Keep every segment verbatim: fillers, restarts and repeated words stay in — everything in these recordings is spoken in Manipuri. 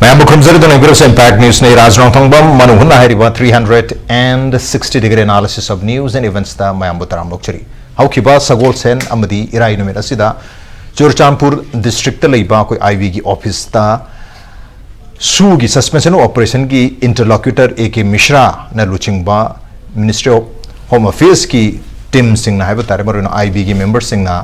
ꯃꯌꯥꯝꯕꯨ ꯈꯨꯔꯨꯝꯖꯔꯤ꯫ ꯏꯝꯄꯦꯛ ꯅ꯭ꯌꯨꯁꯅ ꯑꯩ ꯔꯥꯖ ꯔꯣꯡꯊꯣꯡꯕꯝ꯫ ꯃꯅꯨꯡ ꯍꯨꯠꯅ ꯍꯥꯏꯔꯤꯕ three hundred and sixty degree analysis of news and eventsꯇ ꯃꯌꯥꯝꯕꯨ ꯇꯔꯥꯝꯅ ꯑꯣꯛꯆꯔꯤ꯫ ꯍꯧꯈꯤꯕ ꯁꯒꯣꯜꯁꯦꯟ ꯑꯃꯗꯤ ꯏꯔꯥꯏ ꯅꯨꯃꯤꯠ ꯑꯁꯤꯗ ꯆꯨꯔꯆꯥꯟꯄꯨꯔ districtꯇ ꯂꯩꯕ ꯑꯩꯈꯣꯏ IBꯒꯤ officeꯇ SoOꯒꯤ suspension of operationꯒꯤ interlocutor A K ꯃꯤꯁ꯭ꯔꯥꯅ ꯂꯨꯆꯤꯡꯕ Ministry of Home Affairsꯀꯤ teamꯁꯤꯡꯅ ꯍꯥꯏꯕ ꯇꯥꯔꯦ, ꯃꯔꯨꯑꯣꯏꯅ IBꯒꯤ memberꯁꯤꯡꯅ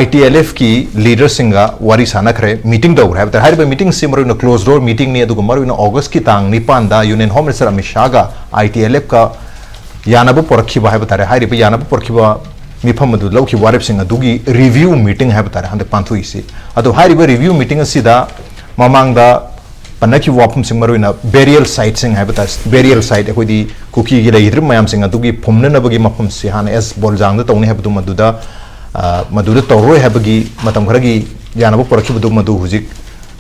ITLFꯀꯤ leaderꯁꯤꯡꯒ ꯋꯥꯔꯤ ꯁꯥꯟꯅꯈ꯭ꯔꯦ, meeting ꯇꯧꯈ꯭ꯔꯦ ꯍꯥꯏꯕ ꯇꯥꯔꯦ꯫ ꯍꯥꯏꯔꯤꯕ meetingꯁꯤ ꯃꯔꯨꯑꯣꯏꯅ closed door meetingꯅꯤ, ꯑꯗꯨꯒ ꯃꯔꯨꯑꯣꯏꯅ Augustꯀꯤ ꯇꯥꯡ ꯅꯤꯄꯥꯟꯗ Union Home Minister ꯑꯃꯤꯠ ꯁꯥꯍꯒ ITLFꯀ ꯌꯥꯅꯕ ꯄꯨꯔꯛꯈꯤꯕ ꯍꯥꯏꯕ ꯇꯥꯔꯦ, ꯍꯥꯏꯔꯤꯕ ꯌꯥꯅꯕ ꯄꯨꯔꯛꯈꯤꯕ ꯃꯤꯐꯝ ꯑꯗꯨ ꯂꯧꯈꯤꯕ ꯋꯥꯔꯦꯞꯁꯤꯡ ꯑꯗꯨꯒꯤ review meeting ꯍꯥꯏꯕ ꯇꯥꯔꯦ ꯍꯟꯗꯛ ꯄꯥꯡꯊꯣꯛꯏꯁꯤ꯫ ꯑꯗꯣ ꯍꯥꯏꯔꯤꯕ review meeting ꯑꯁꯤꯗ ꯃꯃꯥꯡꯗ ꯄꯟꯅꯈꯤꯕ ꯋꯥꯐꯝꯁꯤꯡ, ꯃꯔꯨꯑꯣꯏꯅ burial siteꯁꯤꯡ ꯍꯥꯏꯕ ꯇꯥꯔꯦ, burial site ꯑꯩꯈꯣꯏꯗꯤ ꯀꯨꯀꯤꯒꯤ ꯂꯩꯈꯤꯗ꯭ꯔꯤꯕ ꯃꯌꯥꯝꯁꯤꯡ ꯑꯗꯨꯒꯤ ꯐꯨꯝꯅꯅꯕꯒꯤ ꯃꯐꯝꯁꯤ ꯍꯥꯟꯅ ꯑꯦꯁ ꯕꯣꯜꯖꯥꯡꯗ ꯇꯧꯅꯤ ꯍꯥꯏꯕꯗꯨ ꯃꯗꯨꯗ, ꯑ, ꯃꯗꯨꯗ ꯇꯧꯔꯣꯏ ꯍꯥꯏꯕꯒꯤ ꯃꯇꯝ ꯈꯔꯒꯤ ꯌꯥꯅꯕ ꯄꯨꯔꯛꯈꯤꯕꯗꯨ ꯃꯗꯨ ꯍꯧꯖꯤꯛ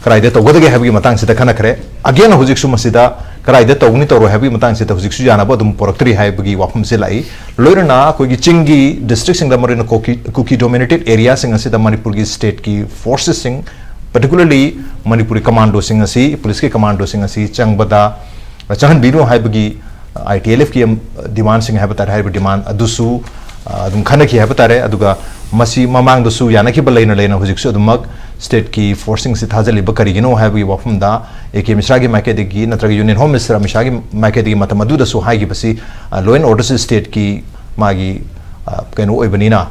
ꯀꯗꯥꯏꯗ ꯇꯧꯒꯗꯒꯦ ꯍꯥꯏꯕꯒꯤ ꯃꯇꯥꯡꯁꯤꯗ ꯈꯟꯅꯈ꯭ꯔꯦ꯫ Again ꯍꯧꯖꯤꯛꯁꯨ ꯃꯁꯤꯗ ꯀꯗꯥꯏꯗ ꯇꯧꯒꯅꯤ ꯇꯧꯔꯣꯏ ꯍꯥꯏꯕꯒꯤ ꯃꯇꯥꯡꯁꯤꯗ ꯍꯧꯖꯤꯛꯁꯨ ꯌꯥꯅꯕ ꯑꯗꯨꯝ ꯄꯨꯔꯛꯇ꯭ꯔꯤ ꯍꯥꯏꯕꯒꯤ ꯋꯥꯐꯝꯁꯤ ꯂꯥꯛꯏ꯫ ꯂꯣꯏꯅꯅ ꯑꯩꯈꯣꯏꯒꯤ ꯆꯤꯡꯒꯤ districtꯁꯤꯡꯗ, ꯃꯔꯨꯑꯣꯏꯅ ꯀꯨꯀꯤ, ꯀꯨꯀꯤ dominated areaꯁꯤꯡ ꯑꯁꯤꯗ ꯃꯅꯤꯄꯨꯔꯒꯤ stateꯀꯤ forcesꯁꯤꯡ, particularly ꯃꯅꯤꯄꯨꯔꯤ commandoꯁꯤꯡ ꯑꯁꯤ, policeꯀꯤ commandoꯁꯤꯡ ꯑꯁꯤ ꯆꯪꯕꯗ ꯆꯪꯍꯟꯕꯤꯅꯨ ꯍꯥꯏꯕꯒꯤ, ꯑ, ITLFꯀꯤ ꯑꯝ-, demandꯁꯤꯡ ꯍꯥꯏꯕ ꯇꯥꯔꯦ, ꯍꯥꯏꯔꯤꯕ demand ꯑꯗꯨꯁꯨ, ꯑ, ꯑꯗꯨꯝ ꯈꯟꯅꯈꯤ ꯍꯥꯏꯕ ꯇꯥꯔꯦ꯫ ꯑꯗꯨꯒ ꯃꯁꯤ ꯃꯃꯥꯡꯗꯁꯨ ꯌꯥꯅꯈꯤꯕ ꯂꯩꯅ ꯂꯩꯅ ꯍꯧꯖꯤꯛꯁꯨ ꯑꯗꯨꯃꯛ stateꯀꯤ forceꯁꯤꯡꯁꯤ ꯊꯥꯖꯤꯜꯂꯤꯕ ꯀꯔꯤꯒꯤꯅꯣ ꯍꯥꯏꯕꯒꯤ ꯋꯥꯐꯝꯗ A K ꯃꯤꯁ꯭ꯔꯥꯒꯤ ꯃꯥꯏꯀꯩꯗꯒꯤ ꯅꯠꯇ꯭ꯔꯒ Union Home Minister ꯑꯃꯤꯠ ꯁꯥꯍꯒꯤ ꯃꯥꯏꯀꯩꯗꯒꯤ ꯃꯇꯝ ꯑꯗꯨꯗꯁꯨ ꯍꯥꯏꯈꯤꯕꯁꯤ, ꯑ, law and orderꯁꯤ stateꯀꯤ ꯃꯥꯒꯤ, ꯑ, ꯀꯩꯅꯣ ꯑꯣꯏꯕꯅꯤꯅ,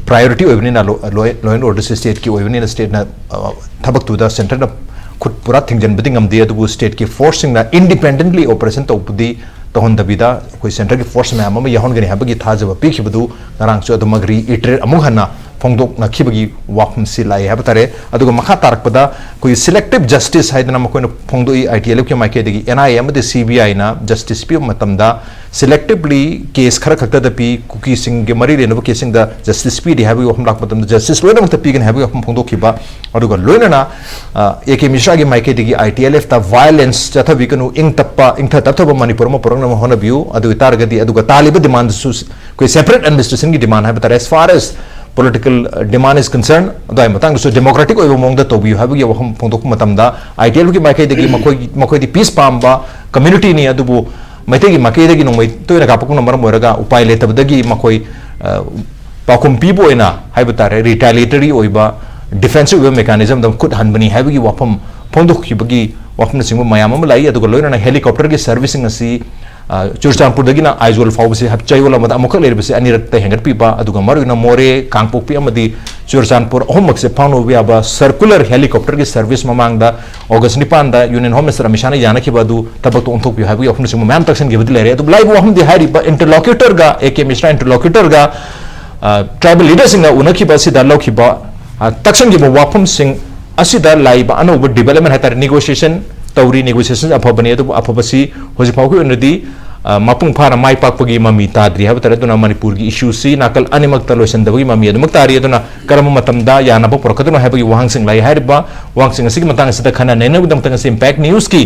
priority ꯑꯣꯏꯕꯅꯤꯅ, law, law, law and orderꯁꯤ stateꯀꯤ ꯑꯣꯏꯕꯅꯤꯅ stateꯅ, ꯑ, ꯊꯕꯛꯇꯨꯗ centreꯅ ꯈꯨꯠ ꯄꯨꯔꯥ ꯊꯤꯡꯖꯤꯟꯕꯗꯤ ꯉꯝꯗꯦ꯫ ꯑꯗꯨꯕꯨ stateꯀꯤ forceꯁꯤꯡꯅ independently operation ꯇꯧꯕꯗꯤ ꯇꯧꯍꯟꯗꯕꯤꯗ ꯑꯩꯈꯣꯏ centreꯒꯤ force ꯃꯌꯥꯝ ꯑꯃ ꯌꯥꯎꯍꯟꯒꯅꯤ ꯍꯥꯏꯕꯒꯤ ꯊꯥꯖꯕ ꯄꯤꯈꯤꯕꯗꯨ ꯉꯔꯥꯡꯁꯨ ꯑꯗꯨꯃꯛ reiterate ꯑꯃꯨꯛ ꯍꯟꯅ ꯐꯣꯡꯗꯣꯛꯅꯈꯤꯕꯒꯤ ꯋꯥꯐꯝꯁꯤ ꯂꯥꯛꯏ ꯍꯥꯏꯕ ꯇꯥꯔꯦ꯫ ꯑꯗꯨꯒ ꯃꯈꯥ ꯇꯥꯔꯛꯄꯗ ꯑꯩꯈꯣꯏꯒꯤ selective justice ꯍꯥꯏꯗꯅ ꯃꯈꯣꯏꯅ ꯐꯣꯡꯗꯣꯛꯏ, ITLFꯀꯤ ꯃꯥꯏꯀꯩꯗꯒꯤ NIA ꯑꯃꯗꯤ CBIꯅ justice ꯄꯤꯕ ꯃꯇꯝꯗ selectively case ꯈꯔ ꯈꯛꯇꯗ ꯄꯤ, ꯀꯨꯀꯤꯁꯤꯡꯒꯤ ꯃꯔꯤ ꯂꯩꯅꯕ caseꯁꯤꯡꯗ justice ꯄꯤꯗꯦ ꯍꯥꯏꯕꯒꯤ ꯋꯥꯐꯝ ꯂꯥꯛꯄ ꯃꯇꯝꯗ justice ꯂꯣꯏꯅꯃꯛꯇ ꯄꯤꯒꯅꯤ ꯍꯥꯏꯕꯒꯤ ꯋꯥꯐꯝ ꯐꯣꯡꯗꯣꯛꯈꯤꯕ꯫ ꯑꯗꯨꯒ ꯂꯣꯏꯅꯅ, ꯑ, A K ꯃꯤꯁ꯭ꯔꯥꯒꯤ ꯃꯥꯏꯀꯩꯗꯒꯤ ITLFꯇ violence ꯆꯠꯊꯕꯤꯒꯅꯨ, ꯏꯪ ꯇꯞꯄ, ꯏꯪꯊ ꯇꯞꯊꯕ ꯃꯅꯤꯄꯨꯔ ꯑꯃ ꯄꯨꯔꯛꯅꯕ ꯍꯣꯠꯅꯕꯤꯌꯨ꯫ ꯑꯗꯨ ꯑꯣꯏꯇꯥꯔꯒꯗꯤ, ꯑꯗꯨꯒ ꯇꯥꯜꯂꯤꯕ demandꯁꯨ ꯑꯩꯈꯣꯏ separate administrationꯒꯤ demand ꯍꯥꯏꯕ ꯇꯥꯔꯦ, as far as Political demand is concerned, ꯑꯗꯨꯋꯥꯏ ꯃꯇꯥꯡꯗꯁꯨ democratic ꯑꯣꯏꯕ ꯃꯑꯣꯡꯗ ꯇꯧꯕꯤꯌꯨ ꯍꯥꯏꯕꯒꯤ ꯋꯥꯐꯝ ꯐꯣꯡꯗꯣꯛꯄ ꯃꯇꯝꯗ, ITLꯒꯤ ꯃꯥꯏꯀꯩꯗꯒꯤ ꯃꯈꯣꯏ, ꯃꯈꯣꯏꯗꯤ peace ꯄꯥꯝꯕ communityꯅꯤ, ꯑꯗꯨꯕꯨ ꯃꯩꯇꯩꯒꯤ ꯃꯥꯏꯀꯩꯗꯒꯤ ꯅꯣꯡꯃꯩ ꯇꯣꯏꯅ ꯀꯥꯞꯄꯛꯄꯅ ꯃꯔꯝ ꯑꯣꯏꯔꯒ ꯎꯄꯥꯏ ꯂꯩꯇꯕꯗꯒꯤ ꯃꯈꯣꯏ, ꯑ, ꯄꯥꯎꯈꯨꯝ ꯄꯤꯕ ꯑꯣꯏꯅ ꯍꯥꯏꯕ ꯇꯥꯔꯦ, retaliatory ꯑꯣꯏꯕ defensive ꯑꯣꯏꯕ mechanismꯗ ꯈꯨꯠ ꯍꯟꯕꯅꯤ ꯍꯥꯏꯕꯒꯤ ꯋꯥꯐꯝ ꯐꯣꯡꯗꯣꯛꯈꯤꯕꯒꯤ ꯋꯥꯐꯝꯅꯆꯤꯡꯕ ꯃꯌꯥꯝ ꯑꯃ ꯂꯥꯛꯏ꯫ ꯑꯗꯨꯒ ꯂꯣꯏꯅꯅ helicopterꯒꯤ servicing ꯑꯁꯤ, ꯑ, ꯆꯨꯔꯆꯥꯟꯄꯨꯔꯗꯒꯤꯅ ꯑꯥꯏꯖꯣꯜ ꯐꯥꯎꯕꯁꯤ ꯍꯞ-, ꯆꯌꯣꯜ ꯑꯃꯗ ꯑꯃꯨꯛꯈꯛ ꯂꯩꯔꯤꯕꯁꯤ ꯑꯅꯤꯔꯛꯇ ꯍꯦꯟꯒꯠꯄꯤꯕ, ꯑꯗꯨꯒ ꯃꯔꯨꯑꯣꯏꯅ ꯃꯣꯔꯦ, ꯀꯥꯡꯄꯣꯛꯄꯤ ꯑꯃꯗꯤ ꯆꯨꯔꯆꯥꯟꯄꯨꯔ ꯑꯍꯨꯝꯃꯛꯁꯦ ꯐꯥꯎꯅꯕ ꯌꯥꯕ circular helicopterꯒꯤ service ꯃꯃꯥꯡꯗ August ꯅꯤꯄꯥꯟꯗ Union Home Minister ꯑꯃꯤꯠ ꯁꯥꯍꯅ ꯌꯥꯅꯈꯤꯕ ꯑꯗꯨ ꯊꯕꯛꯇ ꯑꯣꯟꯊꯣꯛꯄꯤꯌꯨ ꯍꯥꯏꯕꯒꯤ ꯋꯥꯐꯝꯅꯆꯤꯡꯕ ꯃꯌꯥꯝ ꯇꯛꯁꯤꯟꯈꯤꯕꯗꯤ ꯂꯩꯔꯦ꯫ ꯑꯗꯨꯕꯨ ꯂꯥꯛꯏꯕ ꯋꯥꯐꯝꯗꯤ ꯍꯥꯏꯔꯤꯕ interlocutorꯒ, A K ꯃꯤꯁ꯭ꯔꯥ interlocutorꯒ, ꯑ, tribal leaderꯁꯤꯡꯒ ꯎꯅꯈꯤꯕ ꯑꯁꯤꯗ ꯂꯧꯈꯤꯕ, ꯑ, ꯇꯛꯁꯤꯟꯈꯤꯕ ꯋꯥꯐꯝꯁꯤꯡ ꯑꯁꯤꯗ ꯂꯥꯛꯏꯕ ꯑꯅꯧꯕ development ꯍꯥꯏꯇꯥꯔꯦ, negotiation ꯇꯧꯔꯤ, negotiation ꯑꯐꯕꯅꯤ, ꯑꯗꯨꯕꯨ ꯑꯐꯕꯁꯤ ꯍꯧꯖꯤꯛ ꯐꯥꯎꯒꯤ ꯑꯣꯏꯅꯗꯤ, ꯑ, ꯃꯄꯨꯡ ꯐꯥꯅ ꯃꯥꯏ ꯄꯥꯛꯄꯒꯤ ꯃꯃꯤ ꯇꯥꯗ꯭ꯔꯤ ꯍꯥꯏꯕ ꯇꯥꯔꯦ꯫ ꯑꯗꯨꯅ ꯃꯅꯤꯄꯨꯔꯒꯤ issueꯁꯤ ꯅꯥꯀꯜ ꯑꯅꯤꯃꯛꯇ ꯂꯣꯏꯁꯤꯟꯗꯕꯒꯤ ꯃꯃꯤ ꯑꯗꯨꯃꯛ ꯇꯥꯔꯤ꯫ ꯑꯗꯨꯅ ꯀꯔꯝꯕ ꯃꯇꯝꯗ ꯌꯥꯅꯕ ꯄꯨꯔꯛꯀꯗꯣꯏꯅꯣ ꯍꯥꯏꯕꯒꯤ ꯋꯥꯍꯪꯁꯤꯡ ꯂꯥꯛꯏ꯫ ꯍꯥꯏꯔꯤꯕ ꯋꯥꯍꯪꯁꯤꯡ ꯑꯁꯤꯒꯤ ꯃꯇꯥꯡ ꯑꯁꯤꯗ ꯈꯟꯅ ꯅꯩꯅꯕꯒꯤꯗꯃꯛꯇ ꯉꯁꯤ Impact Newsꯀꯤ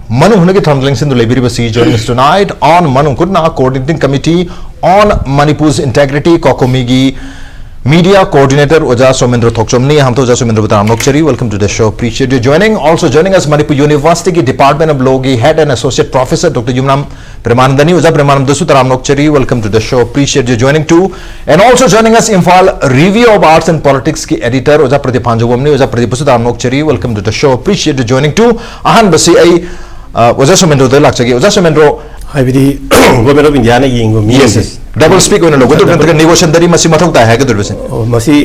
ꯃꯅꯨꯡ ꯍꯨꯠꯅꯒꯤ ꯊꯧꯔꯝꯗ ꯂꯦꯡꯁꯤꯟꯗꯨꯅ ꯂꯩꯕꯤꯔꯤꯕꯁꯤ, joining us tonight on ꯃꯅꯨꯡ ꯍꯨꯠꯅ Coordinating Committee on Manipur's Integrity, COCOMIꯒꯤ media coordinator ꯑꯣꯖꯥ ꯁꯣꯃꯦꯟꯗ꯭ꯔ ꯊꯣꯛꯆꯣꯝꯅꯤ꯫ ꯑꯍꯥꯟꯕꯗ ꯑꯣꯖꯥ ꯁꯣꯃꯦꯟꯗ꯭ꯔꯕꯨ ꯇꯔꯥꯝꯅ ꯑꯣꯛꯆꯔꯤ, welcome to the show, appreciate your joining. Also joining us, Manipur Universityꯒꯤ Department of Lawꯒꯤ Head and Associate Professor Doctor ꯌꯨꯝꯅꯥꯝ ꯄ꯭ꯔꯦꯃꯥꯅꯟꯗꯅꯤ꯫ ꯑꯣꯖꯥ ꯄ꯭ꯔꯦꯃꯥꯅꯟꯗꯁꯨ ꯇꯔꯥꯝꯅ ꯑꯣꯛꯆꯔꯤ, welcome to the show, appreciate your joining too. And also joining us, Imphal Review of Arts and Politicsꯀꯤ editor ꯑꯣꯖꯥ ꯄ꯭ꯔꯗꯤꯞ ꯐꯥꯟꯖꯧꯕꯝꯅꯤ꯫ ꯑꯣꯖꯥ ꯄ꯭ꯔꯗꯤꯞꯄꯨꯁꯨ ꯇꯔꯥꯝꯅ ꯑꯣꯛꯆꯔꯤ, welcome to the show, appreciate your joining too. ꯑꯍꯥꯟꯕꯁꯤ ꯑꯩ, ꯑ, ꯑꯣꯖꯥ ꯁꯣꯃꯦꯟꯗ꯭ꯔꯣꯗ ꯂꯥꯛꯆꯒꯦ꯫ ꯑꯣꯖꯥ ꯁꯣꯃꯦꯟꯗ꯭ꯔꯣ, ꯍꯥꯏꯕꯗꯤ Government of Indiaꯅ ꯌꯦꯡꯕ ꯃꯤ Yes, yes. Double speak ꯑꯣꯏꯅ ꯂꯧꯒꯗꯧꯔꯤꯕ ꯅꯠꯇ꯭ꯔꯒ negotiation ꯗꯗꯤ ꯃꯁꯤ ꯃꯊꯧ ꯇꯥꯏ ꯍꯥꯏꯒꯗꯧꯔꯤꯕꯁꯦ? ꯑꯣ, ꯃꯁꯤ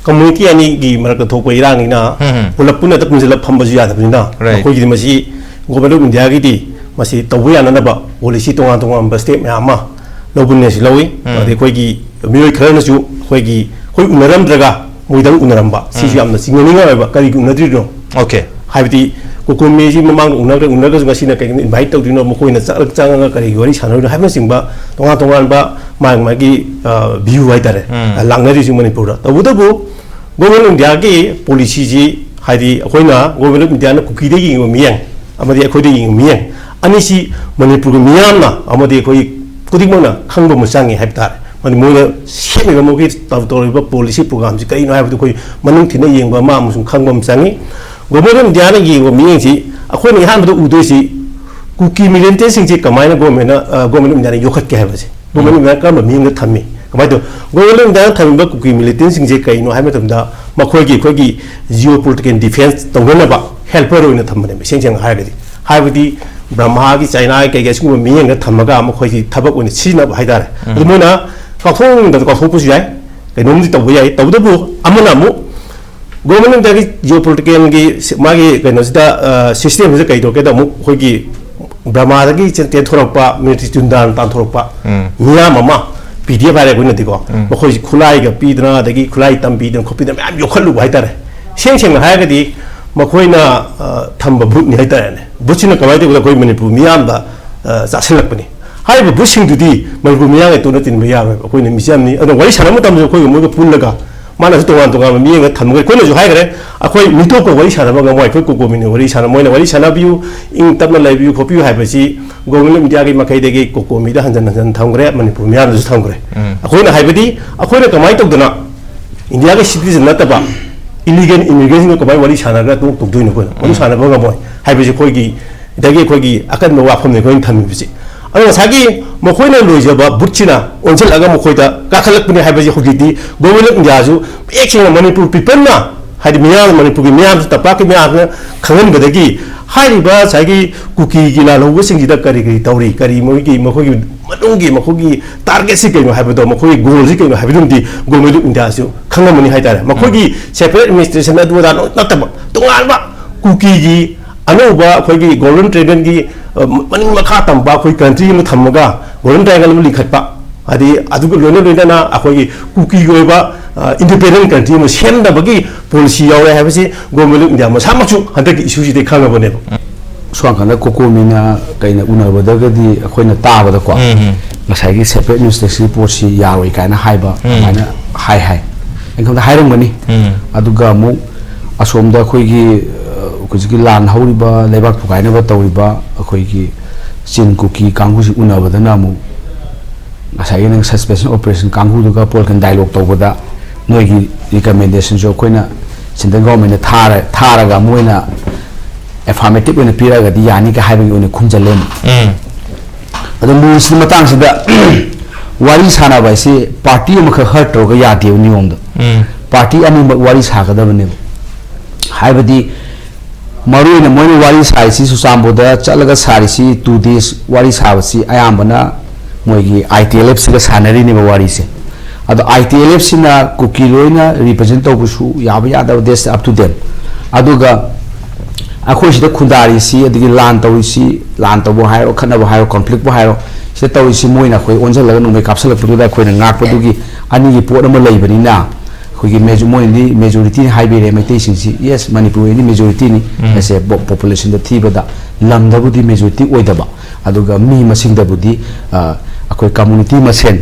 community ꯑꯅꯤꯒꯤ ꯃꯔꯛꯇ ꯊꯣꯛꯄ ꯏꯔꯥꯡꯅꯤꯅ, ꯎꯝ, ꯎꯝ꯫ ꯄꯨꯂꯞ ꯄꯨꯟꯅ ꯄꯨꯟꯁꯤꯜꯂ ꯐꯝꯕꯁꯨ ꯌꯥꯗꯕꯅꯤꯅ, Right. ꯃꯈꯣꯏꯒꯤꯗꯤ ꯃꯁꯤ Government of Indiaꯒꯤꯗꯤ ꯃꯁꯤ ꯇꯧꯕ ꯌꯥꯅꯅꯕ policy ꯇꯣꯉꯥꯟ ꯇꯣꯉꯥꯟꯕ step ꯃꯌꯥꯝ ꯑꯃ ꯂꯧꯕꯅꯦ, ꯁꯤ ꯂꯧꯏ꯫ ꯎꯝ꯫ ꯑꯗꯩ ꯑꯩꯈꯣꯏꯒꯤ ꯃꯤꯑꯣꯏ ꯈꯔꯅꯁꯨ ꯑꯩꯈꯣꯏꯒꯤ, ꯑꯩꯈꯣꯏ ꯎꯅꯔꯝꯗ꯭ꯔꯒ ꯃꯣꯏꯗꯪ ꯎꯅꯔꯝꯕ, ꯁꯤꯁꯨ ꯎꯝ꯫ ꯌꯥꯝꯅ ꯆꯤꯡꯅꯅꯤꯡꯉꯥꯏ ꯑꯣꯏꯕ꯫ ꯀꯔꯤꯒꯤ ꯎꯅꯗ꯭ꯔꯤꯅꯣ? Okay꯫ ꯍꯥꯏꯕꯗꯤ COCOMIꯁꯤ ꯃꯃꯥꯡꯗ ꯎꯅꯈ꯭ꯔꯦ, ꯎꯅꯔꯒꯁꯨ ꯉꯁꯤꯅ ꯀꯩꯒꯤꯅꯣ invite ꯇꯧꯗ꯭ꯔꯤꯅꯣ? ꯃꯈꯣꯏꯅ ꯆꯠꯂ ꯆꯪꯉꯒ ꯀꯔꯤꯒꯤ ꯋꯥꯔꯤ ꯁꯥꯟꯅꯔꯤꯅꯣ ꯍꯥꯏꯕꯅꯆꯤꯡꯕ ꯇꯣꯉꯥꯟ ꯇꯣꯉꯥꯟꯕ ꯃꯥꯒꯤ ꯃꯥꯒꯤ, ꯑ, view ꯍꯥꯏꯇꯥꯔꯦ, ꯎꯝ꯫ ꯑ, ꯂꯥꯛꯅꯔꯤꯁꯤ ꯃꯅꯤꯄꯨꯔꯗ꯫ ꯇꯧꯕꯇꯕꯨ Government of Indiaꯒꯤ policyꯁꯤ, ꯍꯥꯏꯗꯤ ꯑꯩꯈꯣꯏꯅ Government of Indiaꯅ ꯀꯨꯀꯤꯗ ꯌꯦꯡꯕ ꯃꯤꯠꯌꯦꯡ ꯑꯃꯗꯤ ꯑꯩꯈꯣꯏꯗ ꯌꯦꯡꯕ ꯃꯤꯠꯌꯦꯡ ꯑꯅꯤꯁꯤ ꯃꯅꯤꯄꯨꯔꯒꯤ ꯃꯤꯌꯥꯝꯅ ꯑꯃꯗꯤ ꯑꯩꯈꯣꯏ ꯈꯨꯗꯤꯡꯃꯛꯅ ꯈꯪꯕ ꯑꯃ ꯆꯪꯉꯤ ꯍꯥꯏꯕ ꯇꯥꯔꯦ꯫ ꯃꯣꯏꯅ ꯁꯦꯝꯃꯤꯕ ꯃꯈꯣꯏꯒꯤ ꯇꯧ-, ꯇꯧꯔꯤꯕ policy programꯁꯤ ꯀꯔꯤꯅꯣ ꯍꯥꯏꯕꯗꯨ ꯑꯩꯈꯣꯏ ꯃꯅꯨꯡ ꯊꯤꯟꯅ ꯌꯦꯡꯕ ꯑꯃ ꯑꯃꯁꯨꯡ ꯈꯪꯕ ꯑꯃ ꯆꯪꯉꯤ꯫ Government of Indiaꯅ ꯌꯦꯡꯕ ꯃꯤꯠꯌꯦꯡꯁꯤ ꯑꯩꯈꯣꯏꯅ ꯑꯍꯥꯟꯕꯗ ꯎꯗꯣꯏꯁꯤ ꯀꯨꯀꯤ militantꯁꯤꯡꯁꯤ ꯀꯃꯥꯏꯅ governmentꯅ, ꯑ, Government of Indiaꯅ ꯌꯣꯛꯈꯠꯀꯦ ꯍꯥꯏꯕꯁꯦ꯫ Government of India ꯀꯔꯝꯕ ꯃꯤꯠꯌꯦꯡꯗ ꯊꯝꯃꯤ? ꯀꯃꯥꯏꯅ ꯇꯧ-, Government of Indiaꯅ ꯊꯝꯃꯤꯕ ꯀꯨꯀꯤ militantꯁꯤꯡꯁꯦ ꯀꯩꯅꯣ ꯍꯥꯏꯕ ꯃꯇꯝꯗ ꯃꯈꯣꯏꯒꯤ ꯑꯩꯈꯣꯏꯒꯤ geopolitical defence ꯇꯧꯅꯅꯕ helper ꯑꯣꯏꯅ ꯊꯝꯕꯅꯦꯕ, ꯏꯁꯦꯡ ꯁꯦꯡꯅ ꯍꯥꯏꯔꯒꯗꯤ꯫ ꯍꯥꯏꯕꯗꯤ ꯕ꯭ꯔꯍꯃꯥꯒꯤ, ꯆꯥꯏꯅꯥꯒꯤ ꯀꯩꯀꯩ ꯁꯤꯒꯨꯝꯕ ꯃꯤꯠꯌꯦꯡꯗ ꯊꯝꯃꯒ ꯃꯈꯣꯏꯒꯤ ꯊꯕꯛ ꯑꯣꯏꯅ ꯁꯤꯖꯤꯟꯅꯕ ꯍꯥꯏꯇꯥꯔꯦ꯫ ꯑꯗꯨ ꯃꯣꯏꯅ ꯀꯥꯎꯊꯣꯛꯅꯤꯡꯗꯕꯗ ꯀꯥꯎꯊꯣꯛꯄꯁꯨ ꯌꯥꯏ, ꯀꯩꯅꯣꯝꯗꯤ ꯇꯧꯕ ꯌꯥꯏ꯫ ꯇꯧꯕꯇꯕꯨ ꯑꯃꯅ ꯑꯃꯨꯛ Government of Indiaꯒꯤ geopoliticalꯒꯤ ꯁꯤ-, ꯃꯥꯒꯤ ꯀꯩꯅꯣꯁꯤꯗ, ꯑ, systemꯁꯤꯗ ꯀꯩ ꯇꯧꯔꯛꯀꯦꯗ ꯑꯃꯨꯛ ꯑꯩꯈꯣꯏꯒꯤ ꯕ꯭ꯔꯍꯃꯥꯗꯒꯤ ꯆꯦꯟ-, ꯆꯦꯟꯊꯣꯔꯛꯄ military ꯆꯨꯟꯗꯥꯟ ꯇꯥꯟꯊꯣꯔꯛꯄ ꯃꯤꯌꯥꯝ ꯑꯃ, PDF ꯍꯥꯏꯔꯦ ꯑꯩꯈꯣꯏꯅꯗꯤꯀꯣ, ꯃꯈꯣꯏꯁꯤ ꯈꯨꯠꯂꯥꯏꯒ ꯄꯤꯗꯅ ꯑꯗꯒꯤ ꯈꯨꯠꯂꯥꯏ ꯇꯝꯕꯤꯗꯅ ꯈꯣꯠꯄꯤꯗꯅ ꯃꯌꯥꯝ ꯌꯣꯛꯈꯠꯂꯨꯕ ꯍꯥꯏꯇꯥꯔꯦ꯫ ꯏꯁꯦꯡ ꯁꯦꯡꯅ ꯍꯥꯏꯔꯒꯗꯤ ꯃꯈꯣꯏꯅ, ꯑ, ꯊꯝꯕ ꯕꯨꯠꯅꯤ ꯍꯥꯏꯇꯥꯔꯦꯅꯦ꯫ ꯕꯨꯠꯁꯤꯅ ꯀꯃꯥꯏꯅ ꯇꯧꯕꯗ ꯑꯩꯈꯣꯏ ꯃꯅꯤꯄꯨꯔ ꯃꯤꯌꯥꯝꯗ, ꯑ, ꯆꯥꯁꯤꯜꯂꯛꯄꯅꯤ꯫ ꯍꯥꯏꯔꯤꯕ ꯕꯨꯠꯁꯤꯡꯗꯨꯗꯤ ꯃꯅꯤꯄꯨꯔ ꯃꯤꯌꯥꯝꯒ ꯇꯣꯠꯅ ꯇꯤꯟꯕ ꯌꯥꯔꯣꯏꯕ꯫ ꯑꯩꯈꯣꯏꯅ ꯃꯤꯆꯝꯅꯤ꯫ ꯑꯗꯨꯅ ꯋꯥꯔꯤ ꯁꯥꯟꯅꯕ ꯃꯇꯝꯗꯁꯨ ꯑꯩꯈꯣꯏꯒ ꯃꯣꯏꯒ ꯄꯨꯜꯂꯒ ꯃꯥꯅꯁꯨ ꯇꯣꯉꯥꯟ ꯇꯣꯉꯥꯟꯕ ꯃꯤꯠꯌꯦꯡꯗ ꯊꯝꯃꯒ ꯑꯩꯈꯣꯏꯅꯁꯨ ꯍꯥꯏꯈ꯭ꯔꯦ, ꯑꯩꯈꯣꯏ ꯃꯤꯇꯣꯞꯀ ꯋꯥꯔꯤ ꯁꯥꯟꯅꯕ ꯉꯝꯃꯣꯏ, ꯑꯩꯈꯣꯏ ꯀꯣꯀꯣꯃꯤꯅ ꯋꯥꯔꯤ ꯁꯥꯟꯅ-, ꯃꯣꯏꯅ ꯋꯥꯔꯤ ꯁꯥꯟꯅꯕꯤꯌꯨ, ꯏꯪ ꯇꯞꯅ ꯂꯩꯕꯤꯌꯨ ꯈꯣꯠꯄꯤꯌꯨ ꯍꯥꯏꯕꯁꯤ Government of Indiaꯒꯤ ꯃꯥꯏꯀꯩꯗꯒꯤ ꯀꯣꯀꯣꯃꯤꯗ ꯍꯟꯖꯟ ꯍꯟꯖꯟ ꯊꯝꯈ꯭ꯔꯦ, ꯃꯅꯤꯄꯨꯔ ꯃꯤꯌꯥꯝꯗꯁꯨ ꯊꯝꯈ꯭ꯔꯦ꯫ ꯑꯩꯈꯣꯏꯅ ꯍꯥꯏꯕꯗꯤ ꯑꯩꯈꯣꯏꯅ ꯀꯃꯥꯏꯅ ꯇꯧꯗꯅ Indiaꯒꯤ citizen ꯅꯠꯇꯕ illegal immigrantꯁꯤꯡꯒ ꯀꯃꯥꯏꯅ ꯋꯥꯔꯤ ꯁꯥꯟꯅꯔꯒ talk ꯇꯧꯗꯣꯏꯅꯣ? ꯑꯩꯈꯣꯏꯅ ꯋꯥꯔꯤ ꯁꯥꯟꯅꯕ ꯉꯝꯃꯣꯏ ꯍꯥꯏꯕꯁꯤ ꯑꯩꯈꯣꯏꯒꯤ ꯗꯒꯤ ꯑꯩꯈꯣꯏꯒꯤ ꯑꯀꯟꯕ ꯋꯥꯐꯝꯅꯤ ꯑꯩꯈꯣꯏꯅ ꯊꯝꯃꯤꯕꯁꯤ꯫ ꯑꯗꯣ ꯉꯁꯥꯏꯒꯤ ꯃꯈꯣꯏꯅ ꯂꯣꯏꯖꯕ ꯕꯨꯠꯁꯤꯅ ꯑꯣꯟꯁꯤꯜꯂꯒ ꯃꯈꯣꯏꯗ ꯀꯥꯈꯠꯂꯛꯄꯅꯤ ꯍꯥꯏꯕꯁꯤ ꯍꯧꯖꯤꯛꯇꯤ Government of Indiaꯁꯨ ꯃꯌꯦꯛ ꯁꯦꯡꯅ ꯃꯅꯤꯄꯨꯔ peopleꯅ, ꯍꯥꯏꯗꯤ ꯃꯤꯌꯥꯝ, ꯃꯅꯤꯄꯨꯔꯒꯤ ꯃꯤꯌꯥꯝꯁꯨ, ꯇꯝꯄꯥꯛꯀꯤ ꯃꯤꯌꯥꯝꯁꯤꯅ ꯈꯪꯍꯟꯕꯗꯒꯤ ꯍꯥꯏꯔꯤꯕ ꯉꯁꯥꯏꯒꯤ ꯀꯨꯀꯤꯒꯤ ꯂꯥꯜꯍꯧꯕꯁꯤꯡꯁꯤꯗ ꯀꯔꯤ ꯀꯔꯤ ꯇꯧꯔꯤ, ꯀꯔꯤ ꯃꯣꯏꯒꯤ, ꯃꯈꯣꯏꯒꯤ ꯃꯅꯨꯡꯒꯤ ꯃꯈꯣꯏꯒꯤ targetꯁꯤ ꯀꯩꯅꯣ ꯍꯥꯏꯕꯗꯣ, ꯃꯈꯣꯏꯒꯤ goalꯁꯤ ꯀꯩꯅꯣ ꯍꯥꯏꯕꯗꯨꯃꯗꯤ Government of Indiaꯁꯨ ꯈꯪꯉꯝꯃꯅꯤ ꯍꯥꯏꯇꯥꯔꯦ꯫ ꯃꯈꯣꯏꯒꯤ separate administration ꯑꯗꯨ ꯑꯗꯥ ꯅꯠꯇꯕ ꯇꯣꯉꯥꯟꯕ ꯀꯨꯀꯤꯒꯤ ꯑꯅꯧꯕ ꯑꯩꯈꯣꯏꯒꯤ Golden Triangleꯒꯤ, ꯑ, ꯃꯅꯤꯡ ꯃꯈꯥ ꯇꯝꯕ ꯑꯩꯈꯣꯏ country ꯑꯃ ꯊꯝꯃꯒ Golden Triangle ꯑꯃ ꯂꯤꯡꯈꯠꯄ, ꯍꯥꯏꯗꯤ ꯑꯗꯨꯒ ꯂꯣꯏꯅ ꯂꯣꯏꯅꯅ ꯑꯩꯈꯣꯏꯒꯤ ꯀꯨꯀꯤꯒꯤ ꯑꯣꯏꯕ, ꯑ, independent country ꯑꯃ ꯁꯦꯝꯅꯕꯒꯤ policy ꯌꯥꯎꯔꯦ ꯍꯥꯏꯕꯁꯤ Government of India ꯃꯁꯥꯃꯛꯁꯨ ꯍꯟꯗꯛꯀꯤ issueꯁꯤꯗꯤ ꯈꯪꯉꯕꯅꯦꯕ꯫ ꯁꯣꯝ ꯅꯥꯀꯟꯗ ꯀꯣꯀꯣꯃꯤꯅ ꯀꯩꯅ ꯎꯅꯕꯗꯒꯗꯤ ꯑꯩꯈꯣꯏꯅ ꯇꯥꯕꯗꯀꯣ, ꯎꯝ, ꯎꯝ꯫ ꯉꯁꯥꯏꯒꯤ separate administration reportꯁꯤ ꯌꯥꯔꯣꯏ ꯀꯥꯏꯅ ꯍꯥꯏꯕ, ꯎꯝ꯫ ꯑꯗꯨꯃꯥꯏꯅ ꯍꯥꯏ ꯍꯥꯏ꯫ ꯑꯩꯉꯣꯟꯗ ꯍꯥꯏꯔꯝꯒꯅꯤ꯫ ꯎꯝ꯫ ꯑꯗꯨꯒ ꯑꯃꯨꯛ ꯑꯁꯣꯝꯗ ꯑꯩꯈꯣꯏꯒꯤ, ꯑ, ꯍꯧꯖꯤꯛꯀꯤ ꯂꯥꯟ ꯍꯧꯔꯤꯕ, ꯂꯩꯕꯥꯛ ꯊꯨꯒꯥꯏꯅꯕ ꯇꯧꯔꯤꯕ ꯑꯩꯈꯣꯏꯒꯤ ꯆꯤꯟ ꯀꯨꯀꯤ ꯀꯥꯡꯕꯨꯁꯤ ꯎꯅꯕꯗꯅ ꯑꯃꯨꯛ ꯉꯁꯥꯏꯒꯤ ꯅꯪ suspension operation ꯀꯥꯡꯕꯨꯗꯨꯒ ꯄꯣꯜꯀꯟ dialogue ꯇꯧꯕꯗ ꯅꯣꯏꯒꯤ recommendationꯁꯨ ꯑꯩꯈꯣꯏꯅ central governmentꯇ ꯊꯥꯔ ꯊꯥꯔꯒ ꯃꯣꯏꯅ affirmative ꯑꯣꯏꯅ ꯄꯤꯔꯛꯑꯒꯗꯤ ꯌꯥꯅꯤꯒ ꯍꯥꯏꯕꯒꯤ ꯑꯣꯏꯅ ꯈꯨꯝꯖꯜꯂꯦ꯫ ꯎꯝ꯫ ꯑꯗꯣ ꯃꯣꯏꯁꯤꯒꯤ ꯃꯇꯥꯡꯁꯤꯗ ꯋꯥꯔꯤ ꯁꯥꯟꯅꯕ ꯍꯥꯏꯁꯤ party ꯑꯃꯈꯛ hurt ꯇꯧꯔꯒ ꯌꯥꯗꯦꯕ ꯅꯤꯌꯣꯝꯗꯣ꯫ ꯎꯝ꯫ Party ꯑꯅꯤꯃꯛ ꯋꯥꯔꯤ ꯁꯥꯒꯗꯕꯅꯦꯕ꯫ ꯍꯥꯏꯕꯗꯤ ꯃꯔꯨꯑꯣꯏꯅ ꯃꯣꯏꯅ ꯋꯥꯔꯤ ꯁꯥꯔꯤꯁꯤ, ꯆꯨꯔꯆꯥꯟꯄꯨꯔꯗ ꯆꯠꯂꯒ ꯁꯥꯔꯤꯁꯤ, two days ꯋꯥꯔꯤ ꯁꯥꯕꯁꯤ ꯑꯌꯥꯝꯕꯅ ꯃꯣꯏꯒꯤ ITLFꯁꯤꯒ ꯁꯥꯟꯅꯔꯤꯅꯦꯕ ꯋꯥꯔꯤꯁꯦ꯫ ꯑꯗꯣ ITLFꯁꯤꯅ ꯀꯨꯀꯤ ꯂꯣꯏꯅ represent ꯇꯧꯕꯁꯨ ꯌꯥꯕ ꯌꯥꯗꯕ, that's up to them꯫ ꯑꯗꯨꯒ ꯑꯩꯈꯣꯏ ꯁꯤꯗ ꯈꯨꯟꯗꯥꯔꯤꯁꯤ, ꯑꯗꯒꯤ ꯂꯥꯟ ꯇꯧꯔꯤꯁꯤ, ꯂꯥꯟ ꯇꯧꯕ ꯍꯥꯏꯔꯣ, ꯈꯠꯅꯕ ꯍꯥꯏꯔꯣ, conflictꯄꯨ ꯍꯥꯏꯔꯣ, ꯁꯤꯗ ꯇꯧꯔꯤꯁꯤ ꯃꯣꯏꯅ ꯑꯩꯈꯣꯏ ꯑꯣꯟꯁꯤꯜꯂꯒ ꯅꯣꯡꯃꯩ ꯀꯥꯞꯁꯤꯜꯂꯛꯄꯗꯨꯗ ꯑꯩꯈꯣꯏꯅ ꯉꯥꯛꯄꯗꯨꯒꯤ ꯑꯅꯤꯒꯤ ꯄꯣꯠ ꯑꯃ ꯂꯩꯕꯅꯤꯅ, ꯑꯩꯈꯣꯏꯒꯤ major-, ꯃꯣꯏꯅꯗꯤ majorityꯅꯤ ꯍꯥꯏꯕꯤꯔꯦ ꯃꯩꯇꯩꯁꯤꯡꯁꯤ꯫ Yes, ꯃꯅꯤꯄꯨꯔꯒꯤꯗꯤ majorityꯅꯤ꯫ ꯎꯝ꯫ ꯑꯁꯦ ꯄꯣ-, populationꯗ ꯊꯤꯕꯗ ꯂꯝꯗꯕꯨꯗꯤ majority ꯑꯣꯏꯗꯕ, ꯑꯗꯨꯒ ꯃꯤ ꯃꯁꯤꯡꯗꯕꯨꯗꯤ, ꯑ, ꯑꯩꯈꯣꯏ community ꯃꯁꯦꯟ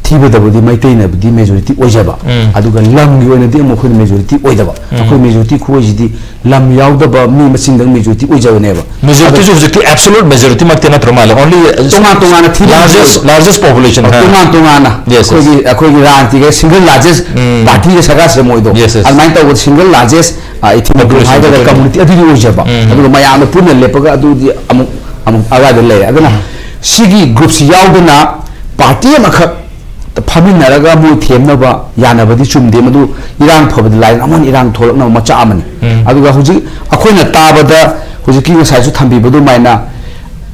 ꯊꯤꯕꯗꯕꯨꯗꯤ ꯃꯩꯇꯩꯅꯕꯨꯗꯤ majority ꯑꯣꯏꯖꯕ, ꯎꯝ꯫ ꯑꯗꯨꯒ ꯂꯝꯒꯤ ꯑꯣꯏꯅꯗꯤ ꯑꯃꯨꯛ ꯑꯩꯈꯣꯏꯅ majority ꯑꯣꯏꯗꯕ꯫ ꯎꯝ꯫ ꯑꯩꯈꯣꯏ majority ꯈꯨꯑꯣꯏꯁꯤꯗꯤ ꯂꯝ ꯌꯥꯎꯗꯕ ꯃꯤ ꯃꯁꯤꯡꯗꯪ majority ꯑꯣꯏꯖꯕꯅꯦꯕ꯫ Majorityꯁꯨ ꯑꯗꯣ ꯍꯧꯖꯤꯛꯇꯤ absolute majorityꯃꯛꯇꯤ ꯅꯠꯇ꯭ꯔ ꯃꯥꯜꯂꯦ, only ꯇꯣꯉꯥꯟ ꯇꯣꯉꯥꯟꯅ ꯊꯤꯕ largest, largest population, ꯑ, ꯍꯥ꯫ ꯇꯣꯉꯥꯟ ꯇꯣꯉꯥꯟꯅ꯫ Yes, yes꯫ ꯑꯩꯈꯣꯏꯒꯤ, ꯑꯩꯈꯣꯏꯒꯤ ꯔꯥꯖꯅꯤꯇꯤꯒ single largest ꯎꯝ꯫ Partyꯒ ꯁꯔꯀꯥꯔꯁꯤꯗ ꯃꯣꯏꯗꯣ꯫ Yes, yes꯫ ꯑꯗꯨꯃꯥꯏꯅ ꯇꯧꯕꯗ single largest, ꯑ, ethnic group population ꯍꯥꯏꯒꯗ꯭ꯔꯥ, ꯎꯝ꯫ Community ꯑꯗꯨꯗꯤ ꯑꯣꯏꯖꯕ꯫ ꯎꯝ꯫ ꯑꯗꯨꯒ ꯃꯌꯥꯝꯅ ꯄꯨꯟꯅ ꯂꯦꯞꯄꯒ ꯑꯗꯨꯗꯤ ꯑꯃꯨꯛ, ꯑꯃꯨꯛ ꯑꯒꯥꯗ ꯂꯩꯔꯦ꯫ ꯑꯗꯨꯅ ꯎꯝ꯫ ꯁꯤꯒꯤ groupꯁꯤ ꯌꯥꯎꯗꯅ party ꯑꯃꯈꯛ ꯐꯝꯃꯤꯟꯅꯔꯒ ꯃꯣꯏ ꯊꯦꯝꯅꯕ ꯌꯥꯅꯕꯗꯤ ꯆꯨꯝꯗꯦ꯫ ꯃꯗꯨ ꯏꯔꯥꯡ ꯐꯕꯗꯤ ꯂꯥꯏꯔꯅ ꯑꯃꯨꯛ ꯍꯟꯅ ꯏꯔꯥꯡ ꯊꯣꯛꯂꯛꯅꯕ ꯃꯆꯥꯛ ꯑꯃꯅꯤ꯫ ꯎꯝ꯫ ꯑꯗꯨꯒ ꯍꯧꯖꯤꯛ ꯑꯩꯈꯣꯏꯅ ꯇꯥꯕꯗ, ꯍꯧꯖꯤꯛꯀꯤ ꯉꯁꯥꯏꯁꯨ ꯊꯝꯕꯤꯕ ꯑꯗꯨꯃꯥꯏꯅ,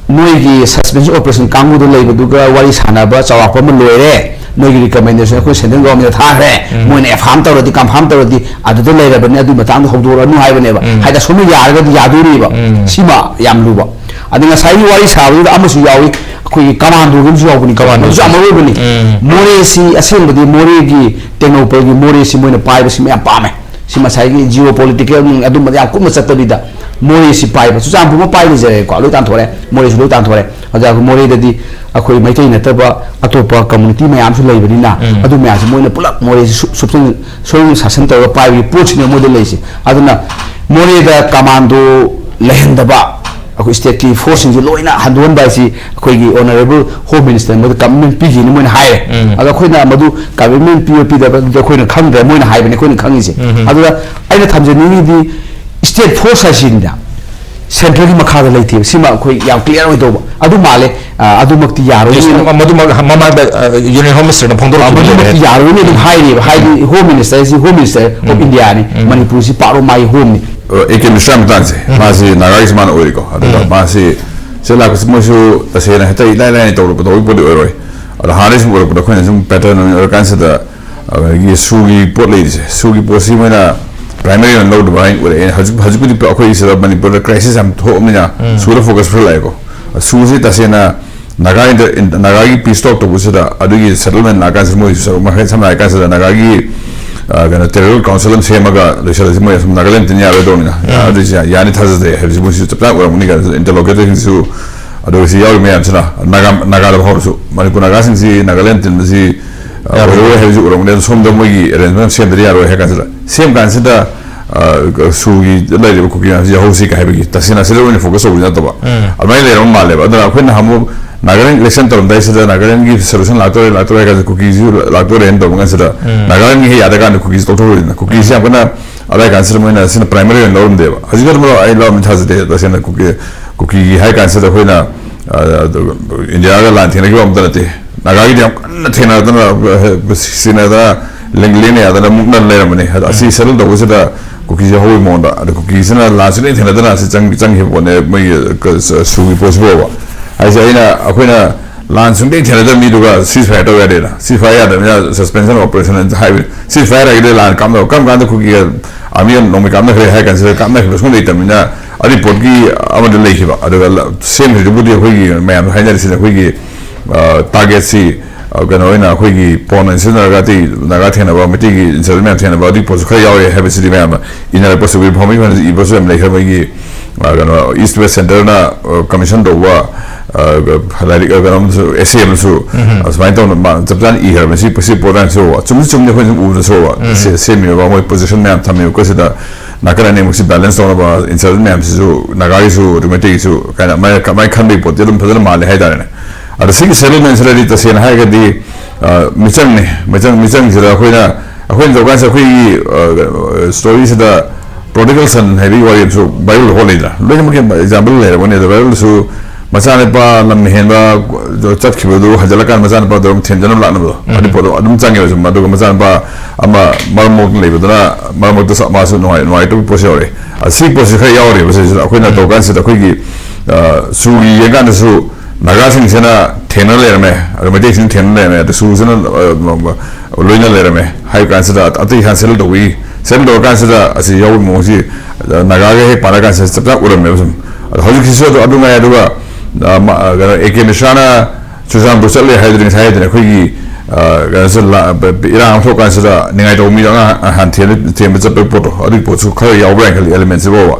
ꯅꯣꯏꯒꯤ suspension operation ꯀꯥꯡꯕꯨꯗ ꯂꯩꯕꯗꯨꯒ ꯋꯥꯔꯤ ꯁꯥꯟꯅꯕ ꯆꯥꯎꯔꯥꯛꯄ ꯑꯃ ꯂꯣꯏꯔꯦ, ꯅꯣꯏꯒꯤ recommendation ꯑꯩꯈꯣꯏ central governmentꯇ ꯊꯥꯈ꯭ꯔꯦ, ꯎꯝ꯫ ꯃꯣꯏꯅ affirm ꯇꯧꯔꯗꯤ, confirm ꯇꯧꯔꯗꯤ ꯑꯗꯨꯗ ꯂꯩꯔꯕꯅꯤ, ꯑꯗꯨꯒꯤ ꯃꯇꯥꯡꯗ ꯍꯧꯗꯣꯔꯛꯑꯅꯨ ꯍꯥꯏꯕꯅꯦꯕ꯫ ꯎꯝ꯫ ꯍꯥꯏꯗꯤ ꯑꯁꯣꯝꯅ ꯌꯥꯔꯒꯗꯤ ꯌꯥꯗꯣꯔꯤꯕ꯫ ꯎꯝ꯫ ꯁꯤꯃ ꯌꯥꯝ ꯂꯨꯕ꯫ ꯑꯗ ꯉꯁꯥꯏꯒꯤ ꯋꯥꯔꯤ ꯁꯥꯕꯗꯨꯗ ꯑꯃꯁꯨ ꯌꯥꯎꯏ, ꯑꯩꯈꯣꯏꯒꯤ commandoꯒꯤ ꯑꯃꯁꯨ ꯌꯥꯎꯕꯅꯤ꯫ Commandoꯁꯨ ꯌꯥꯝ ꯃꯔꯨ ꯑꯣꯏꯕꯅꯤ꯫ ꯎꯝ꯫ ꯃꯣꯔꯦꯁꯤ ꯑꯁꯦꯡꯕꯗꯤ ꯃꯣꯔꯦꯒꯤ ꯇꯦꯡꯅꯧꯄꯜꯒꯤ ꯃꯣꯔꯦꯁꯤ ꯃꯣꯏꯅ ꯄꯥꯏꯕꯁꯤ ꯃꯌꯥꯝ ꯄꯥꯝꯃꯦ꯫ ꯁꯤ ꯉꯁꯥꯏꯒꯤ geopolitical ꯑꯗꯨꯝꯕꯗ ꯌꯥꯝ ꯀꯨꯞꯅ ꯆꯠꯇꯕꯤꯗ ꯃꯣꯔꯦꯁꯤ ꯄꯥꯏꯕ, ꯆꯨꯔꯆꯥꯟꯄꯨꯔ ꯑꯃ ꯄꯥꯏ ꯂꯩꯖꯔꯦꯀꯣ, ꯂꯣꯏ ꯇꯥꯟꯊꯣꯔꯛꯑꯦ, ꯃꯣꯔꯦꯁꯨ ꯂꯣꯏ ꯇꯥꯟꯊꯣꯔꯛꯑꯦ꯫ ꯑꯗ ꯑꯩꯈꯣꯏ ꯃꯣꯔꯦꯗꯗꯤ ꯑꯩꯈꯣꯏ ꯃꯩꯇꯩ ꯅꯠꯇꯕ ꯑꯇꯣꯞꯄ community ꯃꯌꯥꯝꯁꯨ ꯂꯩꯕꯅꯤꯅ, ꯎꯝ꯫ ꯑꯗꯨ ꯃꯌꯥꯝꯁꯤ ꯃꯣꯏꯅ ꯄꯨꯂꯞ ꯃꯣꯔꯦꯁꯤ ꯁꯨ-, ꯁꯨꯞꯆꯟ-, ꯁꯣꯏꯅ ꯁꯥꯁꯟ ꯇꯧꯔꯒ ꯄꯥꯏꯕꯒꯤ ꯄꯣꯠꯁꯤꯅꯦ ꯃꯣꯏꯗ ꯂꯩꯔꯤꯁꯦ꯫ ꯑꯗꯨꯅ ꯃꯣꯔꯦꯗ commando ꯂꯩꯍꯟꯗꯕ, ꯑꯩꯈꯣꯏ ꯁ꯭ꯇꯦꯠꯀꯤ ꯐꯣꯔꯁꯁꯤꯡꯁꯤ ꯂꯣꯏꯅ ꯍꯟꯗꯣꯛꯍꯟꯕ ꯍꯥꯏꯁꯤ ꯑꯩꯈꯣꯏꯒꯤ ꯑꯣꯅꯔꯦꯕꯜ ꯍꯣꯝ ꯃꯤꯅꯤꯁꯇꯔ ꯃꯗꯨ ꯀꯃꯤꯠꯃꯦꯟ ꯄꯤꯈꯤꯅꯤ ꯃꯣꯏꯅ ꯍꯥꯏꯔꯦ꯫ ꯑꯗꯣ ꯑꯩꯈꯣꯏꯅ ꯃꯗꯨ ꯀꯃꯤꯠꯃꯦꯟ ꯄꯤꯕ ꯄꯤꯗꯕ ꯑꯗꯨꯗꯤ ꯑꯩꯈꯣꯏꯅ ꯈꯪꯗ꯭ꯔꯦ, ꯃꯣꯏꯅ ꯍꯥꯏꯕꯅꯤ ꯑꯩꯈꯣꯏꯅ ꯈꯪꯉꯤꯁꯦ꯫ ꯑꯗꯨꯗ ꯑꯩꯅ ꯊꯝꯖꯅꯤꯡꯉꯤꯗꯤ ꯁ꯭ꯇꯦꯠ ꯐꯣꯔꯁ ꯍꯥꯏꯁꯤꯅꯤꯗ ꯁꯦꯟꯇ꯭ꯔꯦꯜꯒꯤ ꯃꯈꯥꯗ ꯂꯩꯇꯦꯕ꯫ ꯁꯤꯃ ꯑꯩꯈꯣꯏ ꯌꯥꯝ ꯀ꯭ꯂꯤꯌꯥꯔ ꯑꯣꯏꯗꯧꯕ꯫ ꯑꯗꯨ ꯃꯥꯜꯂꯦ, ꯑ, ꯑꯗꯨꯃꯛꯇꯤ ꯌꯥꯔꯣꯏ꯫ Yes, ꯃ-, ꯃꯗꯨꯃꯛ ꯃꯃꯥꯡꯗ, ꯑ, ꯌꯨꯅꯤꯌꯟ ꯍꯣꯝ ꯃꯤꯅꯤꯁꯇꯔꯅ ꯐꯣꯡꯗꯣꯔꯛꯈꯤꯕꯅꯦ꯫ ꯃꯗꯨꯃꯛꯇꯤ ꯌꯥꯔꯣꯏꯅ ꯑꯗꯨꯝ ꯍꯥꯏꯔꯤꯕ, ꯍꯥꯏꯗꯤ ꯍꯣꯝ ꯃꯤꯅꯤꯁꯇꯔ ꯍꯥꯏꯁꯤ ꯍꯣꯝ ꯃꯤꯅꯤꯁꯇꯔ ꯑꯣꯐ ꯏꯟꯗꯤꯌꯥꯅꯤ, ꯃꯅꯤꯄꯨꯔꯁꯤ ꯄꯥꯛꯂꯣ ꯃꯥꯒꯤ ꯍꯣꯝꯅꯤ꯫ ꯑꯦ ꯀꯦ ꯃꯤꯁ꯭ꯔꯥ ꯃꯇꯥꯡꯁꯦ, ꯃꯥꯁꯤ ꯅꯥꯒꯥꯒꯤꯁꯨ ꯃꯥꯅ ꯑꯣꯏꯔꯤꯀꯣ꯫ ꯑꯗꯨꯒ ꯃꯥꯁꯤ ꯁꯤ ꯂꯥꯛꯄꯁꯤ ꯃꯣꯏꯁꯨ ꯇꯁꯦꯡꯅ ꯍꯦꯛꯇ ꯏꯂꯥꯏ ꯂꯥꯏꯅ ꯇꯧꯔꯛꯄ, ꯇꯧꯕꯒꯤ ꯄꯣꯠꯇꯤ ꯑꯣꯏꯔꯣꯏ꯫ ꯑꯗꯣ ꯍꯥꯟꯅꯗꯩ ꯁꯨꯝ ꯑꯣꯏꯔꯛꯄꯗ ꯑꯩꯈꯣꯏꯅ ꯁꯨꯝ ꯄꯦꯇꯔꯟ ꯑꯣꯏꯅ ꯑꯣꯏꯔꯀꯥꯟꯁꯤꯗ ꯑꯗꯒꯤ ꯁꯨꯒꯤ ꯄꯣꯠ ꯂꯩꯔꯤꯁꯦ, ꯁꯨꯒꯤ ꯄꯣꯠꯁꯤ ꯃꯣꯏꯅ ꯄ꯭ꯔꯥꯏꯃꯔꯤ ꯑꯣꯏꯅ ꯂꯧꯗꯕ ꯍꯥꯏꯅ ꯎꯔꯛꯑꯦ꯫ ꯍꯧꯖꯤꯛ, ꯍꯧꯖꯤꯛꯄꯨꯗꯤ ꯑꯩꯈꯣꯏ ꯁꯤꯗ ꯃꯅꯤꯄꯨꯔꯗ ꯀ꯭ꯔꯥꯏꯁꯤꯁ ꯌꯥꯝ ꯊꯣꯛꯑꯕꯅꯤꯅ ꯁꯨꯗ ꯐꯣꯀꯁ ꯈꯔ ꯂꯥꯛꯑꯦꯀꯣ꯫ ꯁꯨꯁꯤ ꯇꯁꯦꯡꯅ ꯅꯥꯒꯥ ꯏꯟꯇ-, ꯏꯟ-, ꯅꯥꯒꯥꯒꯤ ꯄꯤꯁ ꯇꯣꯛ ꯇꯧꯕꯁꯤꯗ ꯑꯗꯨꯒꯤ ꯁꯦꯇꯜꯃꯦꯟ ꯂꯥꯛꯀꯥꯟꯁꯤꯗ ꯃꯣꯏꯁꯨ ꯁꯔꯨꯛ ꯃꯈꯩ ꯁꯝꯅ ꯍꯥꯏꯔꯀꯥꯟꯁꯤꯗ ꯅꯥꯒꯥꯒꯤ, ꯑ, ꯀꯩꯅꯣ, ꯇꯦꯔꯤꯇꯣꯔꯤꯌꯦꯜ ꯀꯥꯎꯟꯁꯤꯜ ꯑꯃ ꯁꯦꯝꯃꯒ ꯂꯣꯏꯁꯤꯜꯂꯁꯤ, ꯃꯣꯏ ꯑꯁꯨꯝ ꯅꯥꯒꯥꯂꯦꯟ ꯇꯤꯟ ꯌꯥꯔꯣꯏꯗꯧꯅꯤꯅ꯫ ꯑꯗꯨꯏꯁꯦ ꯌꯥꯅꯤ ꯊꯥꯖꯗꯦ ꯍꯥꯏꯕꯁꯤ ꯃꯣꯏꯁꯨ ꯆꯞ ꯆꯥꯅ ꯎꯔꯝꯒꯅꯤ ꯀꯥꯏꯅ ꯏꯟꯇꯔꯂꯣꯀꯦꯇꯔꯁꯤꯡꯁꯨ, ꯑꯗꯨꯒ ꯁꯤ ꯌꯥꯎꯔꯤꯕ ꯃꯌꯥꯝꯁꯤꯅ ꯅꯥꯒꯥ, ꯅꯥꯒꯥꯗ ꯐꯥꯎꯔꯁꯨ ꯃꯅꯤꯄꯨꯔ ꯅꯥꯒꯥꯁꯤꯡꯁꯤ ꯅꯥꯒꯥꯂꯦꯟ ꯇꯤꯟꯕꯁꯤ, ꯑ, ꯌꯥꯔꯣꯏ꯫ ꯑꯣꯏꯔꯣꯏ ꯍꯥꯏꯕꯁꯤ ꯎꯔꯝꯒꯅꯤ꯫ ꯑꯗꯨ ꯁꯣꯝꯗ ꯃꯣꯏꯒꯤ ꯑꯦꯔꯦꯟꯖꯃꯦꯟ ꯁꯦꯝꯗ꯭ꯔꯗꯤ ꯌꯥꯔꯣꯏ ꯍꯥꯏ ꯀꯥꯟꯁꯤꯗ, ꯁꯦꯝ ꯀꯥꯟꯁꯤꯗ, ꯑ, ꯁꯨꯒꯤ ꯂꯩꯔꯤꯕ ꯀꯨꯀꯤ ꯃꯌꯥꯝꯁꯤ ꯌꯥꯍꯧꯁꯤ ꯀꯥꯏ ꯍꯥꯏꯕꯒꯤ ꯇꯁꯦꯡꯅ ꯑꯁꯤꯗ ꯑꯣꯏꯅ ꯐꯣꯀꯁ ꯇꯧꯕꯗꯤ ꯅꯠꯇꯕ, ꯑꯗꯨꯃꯥꯏꯅ ꯂꯩꯔꯝꯕ ꯃꯥꯜꯂꯦꯕ꯫ ꯑꯗꯨꯅ ꯑꯩꯈꯣꯏꯅ ꯑꯃꯨꯛ ꯅꯥꯒꯥꯂꯦꯟ ꯏꯂꯦꯛꯁꯟ ꯇꯧꯔꯝꯗꯥꯏꯁꯤꯗ ꯅꯥꯒꯥꯂꯦꯟꯒꯤ ꯁꯣꯂꯨꯁꯟ ꯂꯥꯛꯇꯣꯔꯦ, ꯂꯥꯛꯇꯣꯔꯦ ꯍꯥꯏ ꯀꯥꯟꯁꯤꯗ ꯀꯨꯀꯤꯁꯨ ꯂꯥꯛꯇꯣꯔꯦꯅ ꯇꯧꯕ ꯀꯥꯟꯁꯤꯗ ꯅꯥꯒꯥꯂꯦꯟꯒꯤ ꯍꯦꯛ ꯌꯥꯗ ꯀꯥꯟꯗ ꯀꯨꯀꯤꯁꯤ ꯇꯣꯛꯊꯣꯛꯂꯣꯏꯗꯅ꯫ ꯀꯨꯀꯤꯁꯤ ꯌꯥꯝ ꯀꯟꯅ ꯑꯗꯥꯏ ꯀꯥꯟꯁꯤꯗ ꯃꯣꯏꯅ ꯁꯤꯅ ꯄ꯭ꯔꯥꯏꯃꯔꯤ ꯑꯣꯏꯅ ꯂꯧꯔꯝꯗꯦꯕ꯫ ꯍꯧꯖꯤꯛ ꯈꯛꯇꯃꯛ ꯑꯩ ꯂꯧꯔꯝꯅꯤ ꯊꯥꯖꯗꯦ ꯇꯁꯦꯡꯅ꯫ ꯀꯨꯀꯤ, ꯀꯨꯀꯤꯒꯤ ꯍꯥꯏ ꯀꯥꯟꯁꯤꯗ ꯑꯩꯈꯣꯏꯅ, ꯑ, ꯏꯟꯗꯤꯌꯥꯒ ꯂꯥꯟ ꯊꯦꯡꯅꯈꯤꯕ ꯑꯃꯇ ꯅꯠꯇꯦ꯫ ꯅꯥꯒꯥꯒꯤꯗꯤ ꯌꯥꯝ ꯀꯟꯅ ꯊꯦꯡꯅꯗꯅ, ꯑ, ꯁꯤꯅꯗꯅ, ꯂꯦꯡ-, ꯂꯦꯡꯅ ꯌꯥꯗꯅ ꯃꯨꯛꯅ ꯂꯩꯔꯝꯕꯅꯤ꯫ ꯑꯗ ꯑꯁꯤ ꯁꯦꯇꯜ ꯇꯧꯕꯁꯤꯗ ꯀꯨꯀꯤꯁꯦ ꯍꯧꯕꯒꯤ ꯃꯑꯣꯡꯗ, ꯑꯗ ꯀꯨꯀꯤꯁꯤꯅ ꯂꯥꯟ ꯁꯨꯡꯊꯦꯡ ꯊꯦꯡꯅꯗꯅ ꯑꯁꯤ ꯆꯪ-, ꯆꯪꯈꯤꯕ ꯄꯣꯠꯅꯦ, ꯃꯣꯏꯒꯤ ꯁꯨꯒꯤ ꯄꯣꯠꯁꯤꯐꯥꯎꯕ꯫ ꯍꯥꯏꯁꯦ ꯑꯩꯅ, ꯑꯩꯈꯣꯏꯅ ꯂꯥꯟ ꯁꯨꯡꯊꯦꯡ ꯊꯦꯡꯅꯗꯕ ꯃꯤꯗꯨꯒ ceasefire ꯇꯧ ꯌꯥꯗꯦꯅ꯫ Ceasefire ꯌꯥꯗꯕꯅꯤꯅ suspension of operation ꯍꯥꯏꯕ꯫ Ceasefire ꯍꯥꯏꯒꯗꯤ ꯂꯥꯟ ꯀꯥꯞꯅꯕ, ꯀꯔꯝ ꯀꯥꯟꯗ ꯀꯨꯀꯤꯒ ꯑꯥꯔꯃꯤꯒ ꯅꯣꯡꯃꯩ ꯀꯥꯞꯅꯈ꯭ꯔꯦ ꯍꯥꯏ ꯀꯥꯟꯁꯤꯗ ꯀꯥꯞꯅꯈꯤꯕ ꯁꯨꯡꯂꯩ ꯂꯩꯇꯕꯅꯤꯅ ꯑꯗꯨꯒꯤ ꯄꯣꯠꯀꯤ ꯑꯃꯗ ꯂꯩꯈꯤꯕ꯫ ꯑꯗꯨꯒ ꯂ-, ꯁꯦꯝꯈ꯭ꯔꯤꯗꯨꯕꯨꯗꯤ ꯑꯩꯈꯣꯏꯒꯤ ꯃꯌꯥꯝ ꯍꯥꯏꯅꯔꯤꯁꯤꯅ ꯑꯩꯈꯣꯏꯒꯤ, ꯑ, ꯇꯥꯔꯒꯦꯠꯁꯤ, ꯑ, ꯀꯩꯅꯣ ꯑꯣꯏꯅ ꯑꯩꯈꯣꯏꯒꯤ ꯄꯣꯟ ꯑꯣꯏꯅ ꯁꯤꯖꯤꯟꯅꯔꯒ ꯑꯇꯩ ꯅꯥꯒꯥ ꯊꯦꯡꯅꯕ, ꯃꯩꯇꯩꯒꯤ ꯏꯟꯁꯇ꯭ꯔꯛꯇꯔ ꯃꯌꯥꯝ ꯊꯦꯡꯅꯕ ꯑꯗꯨꯒꯤ ꯄꯣꯠꯁꯨ ꯈꯔ ꯌꯥꯎꯔꯦ ꯍꯥꯏꯕꯁꯤꯗꯤ ꯃꯌꯥꯝꯅ ꯏꯅꯔꯛꯄꯁꯨ, ꯐꯣꯡꯕ ꯏꯕꯁꯨ ꯌꯥꯝ ꯂꯩꯈ꯭ꯔꯦ꯫ ꯃꯣꯏꯒꯤ, ꯑ, ꯀꯩꯅꯣ, East West Centre ꯅ, ꯑ, commission ꯇꯧꯕ, ꯑ, ꯂꯥꯏꯔꯤꯛ, ꯑ, ꯀꯩꯅꯣ ꯑꯃꯁꯨ, essay ꯑꯃꯁꯨ ꯑꯁꯨꯃꯥꯏꯅ ꯇꯧꯅ ꯃꯥ ꯆꯞ ꯆꯥꯅ ꯏꯈ꯭ꯔꯕꯅꯤ꯫ ꯁꯤ, ꯁꯤ ꯄꯣꯠ ꯃꯌꯥꯝꯁꯨ ꯆꯨꯝꯁꯨ ꯆꯨꯝꯅꯤ, ꯑꯩꯈꯣꯏꯅ ꯁꯨꯝ ꯎꯕꯗꯁꯨ ꯁꯦ-, ꯁꯦꯝꯃꯤꯕ ꯃꯣꯏ position ꯃꯌꯥꯝ ꯊꯝꯃꯤꯕ ꯀꯣ ꯁꯤꯗ꯫ ꯅꯥꯀꯟ ꯑꯅꯤꯃꯛꯁꯤ ꯕꯦꯂꯦꯟꯁ ꯇꯧꯅꯕ ꯏꯟꯁꯔꯖꯦꯟ ꯃꯌꯥꯝꯁꯤꯁꯨ, ꯅꯥꯒꯥꯒꯤꯁꯨ ꯑꯗꯨꯒ ꯃꯩꯇꯩꯒꯤꯁꯨ ꯀꯥꯏꯅ ꯑꯗꯨꯃꯥꯏꯅ ꯀꯃꯥꯏꯅ ꯈꯟꯕꯒꯤ ꯄꯣꯠꯇꯤ ꯑꯗꯨꯝ ꯐꯖꯅ ꯃꯥꯜꯂꯦ ꯍꯥꯏꯇꯥꯔꯦꯅꯦ꯫ ꯑꯗꯣ ꯁꯤꯒꯤ ꯁꯦꯇꯜꯃꯦꯟꯁꯤꯗꯗꯤ ꯇꯁꯦꯡꯅ ꯍꯥꯏꯔꯒꯗꯤ, ꯑ, ꯃꯤꯆꯪꯅꯤ꯫ ꯃꯤꯆꯪ, ꯃꯤꯆꯪꯁꯤꯗ ꯑꯩꯈꯣꯏꯅ, ꯑꯩꯈꯣꯏꯅ ꯇꯧꯀꯥꯟꯁꯤꯗ ꯑꯩꯈꯣꯏꯒꯤ, ꯑ, ꯁ꯭ꯇꯣꯔꯤꯁꯤꯗ ꯄ꯭ꯔꯣꯗꯤꯒꯜ ꯁꯟ ꯍꯥꯏꯕꯒꯤ ꯋꯥꯔꯤ ꯑꯃꯁꯨ ꯕꯥꯏꯕꯜꯗ ꯍꯣꯠꯂꯤꯗꯅ꯫ ꯂꯣꯏꯅꯃꯛꯀꯤ ꯑꯦꯛꯖꯥꯝꯄꯜ ꯂꯩꯔꯕꯅꯤ꯫ ꯑꯗꯣ ꯕꯥꯏꯕꯜꯗꯁꯨ ꯃꯆꯥꯅꯨꯄꯥ ꯂꯝ ꯍꯦꯟꯕ ꯆꯠꯈꯤꯕꯗꯨ ꯍꯟꯖꯤꯜꯂꯀꯥꯟꯗ ꯃꯆꯥꯅꯨꯄꯥꯗꯣ ꯑꯗꯨꯝ ꯊꯦꯝꯖꯤꯟꯅꯕ ꯂꯥꯛꯅꯕꯗꯣ, ꯎꯝ꯫ ꯑꯗꯨ ꯄꯣꯠꯇꯣ ꯑꯗꯨꯝ ꯆꯪꯉꯦꯕ ꯁꯨꯝ꯫ ꯑꯗꯨꯒ ꯃꯆꯥꯅꯨꯄꯥ ꯑꯃ ꯃꯔꯝ ꯃꯣꯛꯇꯅ ꯂꯩꯕꯗꯨꯅ ꯃꯔꯛ ꯃꯔꯛꯇ ꯃꯥꯁꯨ ꯅꯨꯡꯉꯥꯏ-, ꯅꯨꯡꯉꯥꯏꯇꯕ ꯄꯣꯠꯁꯨ ꯌꯥꯎꯔꯛꯑꯦ꯫ ꯑꯁꯤ ꯄꯣꯠꯁꯤ ꯈꯔ ꯌꯥꯎꯔꯤꯕ ꯁꯤꯁꯤꯗ ꯑꯩꯈꯣꯏꯅ ꯎꯝ꯫ ꯇꯧꯀꯥꯟꯁꯤꯗ ꯑꯩꯈꯣꯏꯒꯤ, ꯑ, ꯁꯨꯒꯤ ꯌꯦꯡꯀꯥꯟꯗꯁꯨ ꯅꯥꯒꯥꯁꯤꯡꯁꯤꯅ ꯊꯦꯡꯅ ꯂꯩꯔꯝꯃꯦ, ꯑꯗ ꯃꯩꯇꯩꯁꯤꯡꯅ ꯊꯦꯡꯅ ꯂꯩꯔꯝꯃꯦ, ꯑꯗ ꯁꯨꯁꯤꯅ, ꯑ, ꯂꯣꯏꯅ ꯂꯩꯔꯝꯃꯦ ꯍꯥꯏꯕ ꯀꯥꯟꯁꯤꯗ ꯑꯇꯩ ꯍꯥꯟꯅ ꯁꯦꯇꯜ ꯇꯧꯕꯒꯤ, ꯁꯦꯇꯜ ꯇꯧꯔꯀꯥꯟꯁꯤꯗ ꯑꯁꯤ ꯌꯥꯎꯕꯒꯤ ꯃꯑꯣꯡꯁꯤ, ꯑ, ꯅꯥꯒꯥꯒ ꯍꯦꯛ ꯄꯥꯟꯅ ꯀꯥꯟꯁꯤꯗ ꯆꯞ ꯆꯥ ꯎꯔꯝꯃꯦꯕ ꯁꯨꯝ꯫ ꯑꯗꯣ ꯍꯧꯖꯤꯛꯀꯤꯁꯤꯁꯨ ꯑꯗꯨ, ꯑꯗꯨ ꯉꯥꯏ꯫ ꯑꯗꯨꯒ, ꯑ, ꯃ-, ꯑ, ꯀꯩꯅꯣ, ꯑꯦ ꯀꯦ ꯃꯤꯁ꯭ꯔꯥꯅ ꯆꯨꯔꯆꯥꯟꯄꯨꯔ ꯆꯠꯂꯦ ꯍꯥꯏꯗꯨꯅꯤ ꯉꯁꯥꯏ ꯍꯥꯏꯗꯨꯅ ꯑꯩꯈꯣꯏꯒꯤ, ꯑ, ꯀꯩꯅꯣꯁꯦ ꯂꯥ-, ꯕ-, ꯕ-, ꯏꯔꯥꯡ ꯑꯃ ꯊꯣꯛꯀꯥꯟꯁꯤꯗ ꯅꯤꯡꯉꯥꯏ ꯇꯧꯕ ꯃꯤꯗꯣ ꯑꯉꯥꯡ ꯍꯥꯟꯅ ꯊꯦꯝꯕ, ꯊꯦꯝꯕ ꯆꯠꯄꯒꯤ ꯄꯣꯠꯇꯣ, ꯑꯗꯨꯒꯤ ꯄꯣꯠꯁꯨ ꯈꯔ ꯌꯥꯎꯕ꯭ꯔꯥ ꯍꯥꯏꯅ ꯈꯜꯂꯤ ꯑꯦꯂꯤꯃꯦꯟꯁꯤ ꯐꯥꯎꯕ꯫